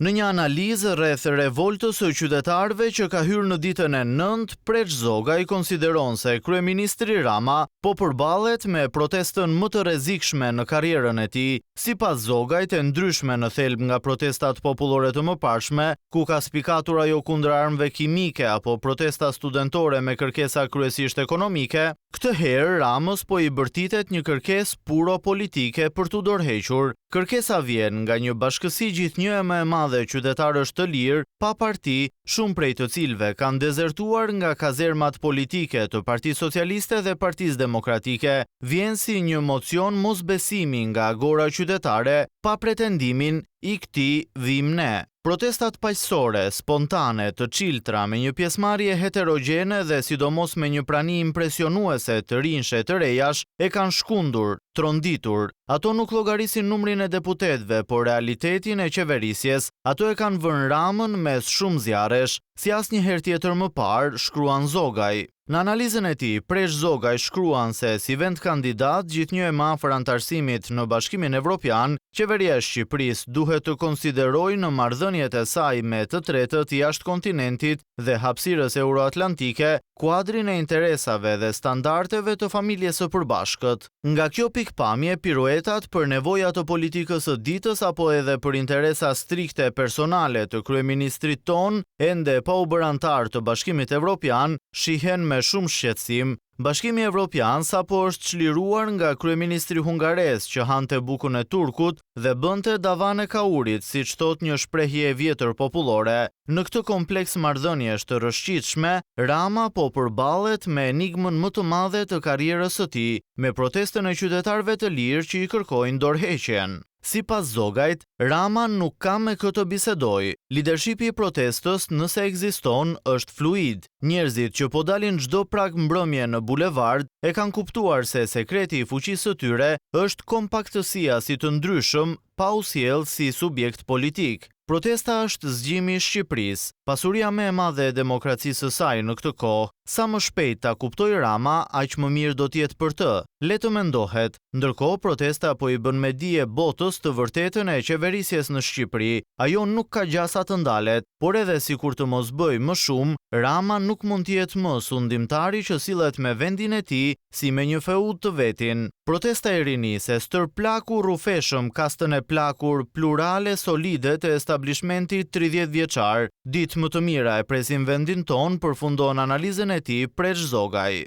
Në një analizë rreth revoltës së qytetarëve që ka hyrë në ditën e nëntë, Preç Zogaj konsideron se kryeministri Rama po përballet me protestën më të rrezikshme në karrierën e tij. Sipas Zogajt, e ndryshme në thelb nga protestat popullore të mëparshme, ku ka spikatur ajo kundër armëve kimike apo protesta studentore me kërkesa kryesisht ekonomike, këtë herë Ramës po i bërtitet një kërkesë puro politike për t'u dorëhequr. Kërkesa vjen nga një bashkësi gjithnjë e më e madhe qytetarësh të lirë, pa parti, shumë prej të cilëve kanë dezertuar nga kazermat politike të Partisë Socialiste dhe Partisë Demokratike. Vjen si një mocion mosbesimi nga agora qytetare, pa pretendimin, ik ti, vijmë ne. Protestat paqësore, spontane, të çiltra, me një pjesëmarrje heterogjene dhe sidomos me një prani impresionuese të rinjsh e të rejash, e kanë shkundur, tronditur. Ato nuk llogarisin numrin e deputetëve, por realitetin e qeverisjes. Ato e kanë vënë Ramën mes shumë zjarresh, si asnjëherë tjetër më parë, shkruan Zogaj. Në analizën e tij, Preç Zogaj shkruan se si vend kandidat gjithnjë e më afër anëtarësimit në Bashkimin Evropian, qeveria e Shqipërisë duhet të konsiderojë në marrëdhëniet e saj me të tretët jashtë kontinentit dhe hapësirës euroatlantike kuadrin e interesave dhe standardeve të familjes së përbashkët. Nga kjo pikëpamje, piruetat për nevoja të politikës së ditës apo edhe për interesa strikte personale të kryeministrit tonë, ende pa u bërë anëtar të Bashkimit Evropian, shihen me shumë shqetësim. Bashkimi Evropian sapo është çliruar nga kryeministri hungarez që hante bukën e turkut dhe bënte davanë e kaurit, siç thotë një shprehje e vjetër popullore. Në këtë kompleks marrëdhëniesh të rrëshqitshme, Rama po përballet me enigmën më të madhe të karrierës së tij, me protestën e qytetarëve të lirë që i kërkojnë dorëheqjen. Sipas Zogajt, Rama nuk ka me kë të bisedojë. Lidershipi i protestës, nëse ekziston, është fluid. Njerëzit që po dalin çdo prag mbrëmje në bulevard e kanë kuptuar se sekreti i fuqisë së tyre është kompaktësia si të ndryshëm, pa u sjellë si subjekt politik. Protesta është zgjimi i Shqipërisë, pasuria më e madhe e demokracisë së saj në këtë kohë. Sa më shpejt ta kuptojë Rama, aq më mirë do të jetë për të. Le të mendohet. Ndërkohë, protesta po i bën me dije botës të vërtetën e qeverisjes në Shqipëri. Ajo nuk ka gjasa të ndalet. Por edhe sikur të mos bëjë më shumë, Rama nuk mund të jetë më sundimtari që sillet me vendin e tij si me një feud të vetin. Protesta e rinisë e stërplaku rrufeshëm kastën e plakur plurale solide të establishmentit 30 vjeçar. Ditë më të mira e presin vendin tonë, përfundon analizën e tij Preç Zogaj.